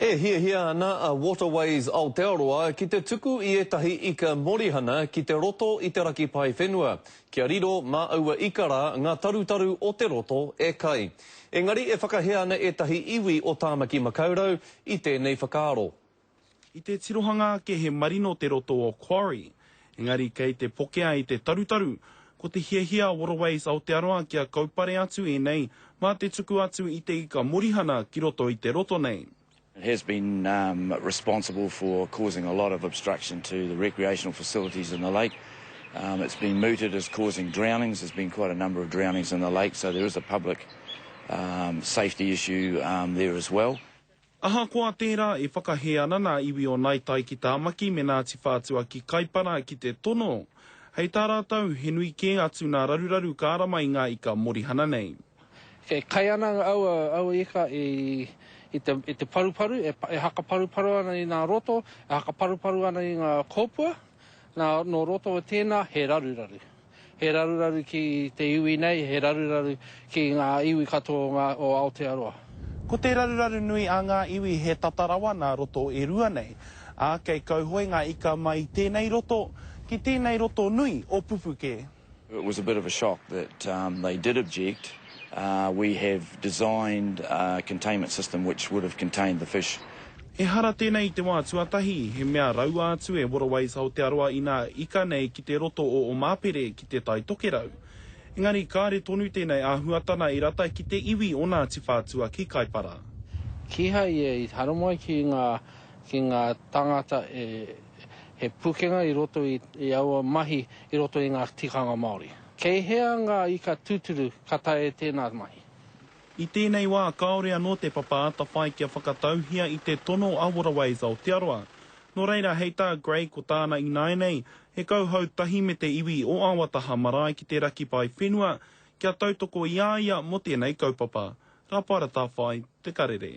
E hiahia ana a Waterways Aotearoa ki te tuku i ētahi ika morihana ki te roto i te raki paewhenua, kia riro mā aua ika rā ngā tarutaru o te roto e kai. Engari e whakahē ana ētahi iwi o Tāmaki Makaurau i tēnei whakaaro. I te tirohanga ake he marino te roto o Quarry, engari kei te pokea i te tarutaru. Ko te hiahia a Waterways Aotearoa kia kaupare atu ēnei mā te tuku atu i te ika morihana ki roto i te roto nei. It has been responsible for causing a lot of obstruction to the recreational facilities in the lake. It's been mooted as causing drownings, there's been quite a number of drownings in the lake, so there is a public safety issue there as well. Ahakoa tērā, e whakahē ana nā iwi o Ngāi Tai ki Tāmaki me Ngāti Whātua ki Kaipara ki te tono. Hei tā rātou, he nui kē atu nā raruraru ka ara mai ngā ika morihana nei. E kai ana aua, aua ika i, i te, i te paruparu, e, e haka paruparu ana i ngā roto, e haka paruparu ana i ngā kōpua, nā, nō roto o tēnā, he raruraru. He raruraru ki te iwi nei, he raruraru ki ngā iwi katoa o ngā, o Aotearoa. Ko te raruraru nui a ngā iwi he tata rawa nā roto e rua nei, ā, kei kauhoe ngā ika mai i tēnei roto ki tēnei roto nui o Pupuke. It was a bit of a shock that they did object. We have designed a containment system which would have contained the fish. Ehara tēnei i te wā tuatahi, he mea raua atu e Waterways Aotearoa inā ika nei ki te roto o Omapere ki Te Tai Tokerau. Engari kāre tonu tēnei āhuatana i rata ki te iwi o Ngāti Whātua ki Kaipara. Kīhai ia i haramai ki ngā, ki ngā tāngata e, he pukenga i roto i, i aua mahi i roto i ngā tikanga Māori. Kei hea ngā ika tūturu ka taea e tēnā mahi? I tēnei wā kāore anō te Papa Atawhai kia whakatauhia i te tono a Waterways Aotearoa. Nō reira, hei tā Gray ko tāna ināianei, he kauhau tahi me te iwi o Awataha Marae ki te raki pae whenua kia tautoko i a ia mō tēnei kaupapa. Rāpaera Tāwhai, Te Karere.